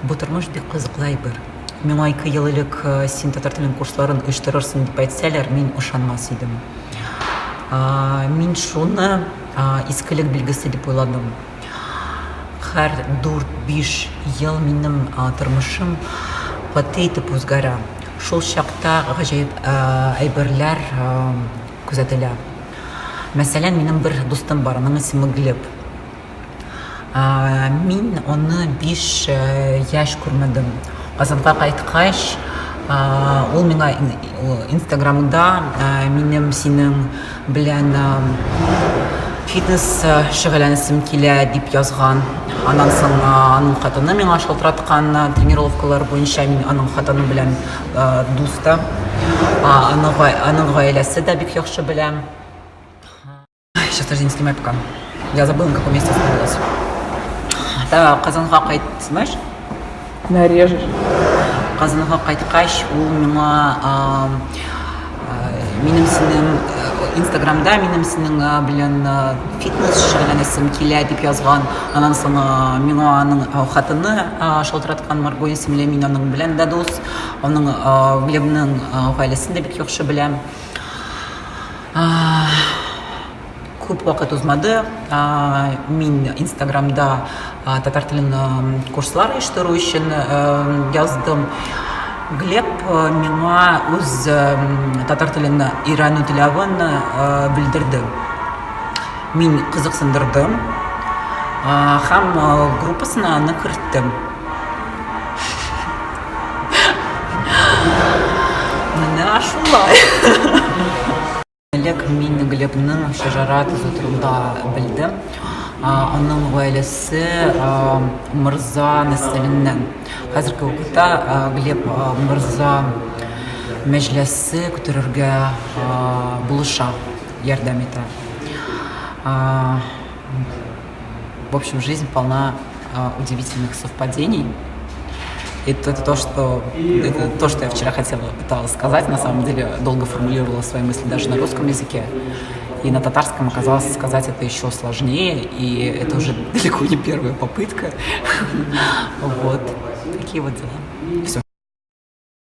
Бу тормыш бик кызыклы әйбер. Миңа 2 ел элек син татар телен курсларын оештырырсың дип әйтсәләр, мин ышанмас идем. Мин шуны искелек билгесе дип уйладым. Һәр 4-5 ел минем тормышым каты итеп үзгәрә. Шул чакта гаҗәеп әйберләр күзәтелә. Мәсәлән, минем бер дустым бар, аның исеме Глеб. Мин аны 5 яшь күрмәдем. Казанга кайткач, ул миңа Инстаграмда минем синең белән фитнес шөгыльләнәсем килә дип язган. Аннан соң аның хатыны миңа шалтыраткан тренировкалар буенча, мин аның хатыны белән дус та. Аның гаиләсе дә бик яхшы беләм. Сейчас, подожди, не снимай пока. Я забыла, на каком месте остановилась. Да, Казанга кайт, знаешь? Нарежешь. Казанга кайткач, ул миңа минем синең Инстаграмда минем синең белән фитнес шөгыльләнәсем килә дип язган. Аннан соң миңа аның хатыны шалтыраткан, Марго исемле, мин аның белән дә дус. Аның Глебның гаиләсен дә бик яхшы беләм. Күп вакыт узмады, мин Инстаграмда татар телен курслар оештыру өчен яздым. Глеб миңа үз татар телен өйрәнү теләвен белдерде. Мин кызыксындырдым һәм группасына аны керттем. Менә шулай. Элек мин Глебның шәҗәрә төзү турында белдем. Аның гаиләсе морза нәселеннән. Хәзерге вакытта Глеб морза мәҗлесе көттерергә булыша, ярдәм итә. В общем, жизнь полна удивительных совпадений. Это то, что я вчера хотела, пыталась сказать. На самом деле, долго формулировала свои мысли даже на русском языке. И на татарском оказалось сказать это еще сложнее. И это уже далеко не первая попытка. Вот. Такие вот дела. Все.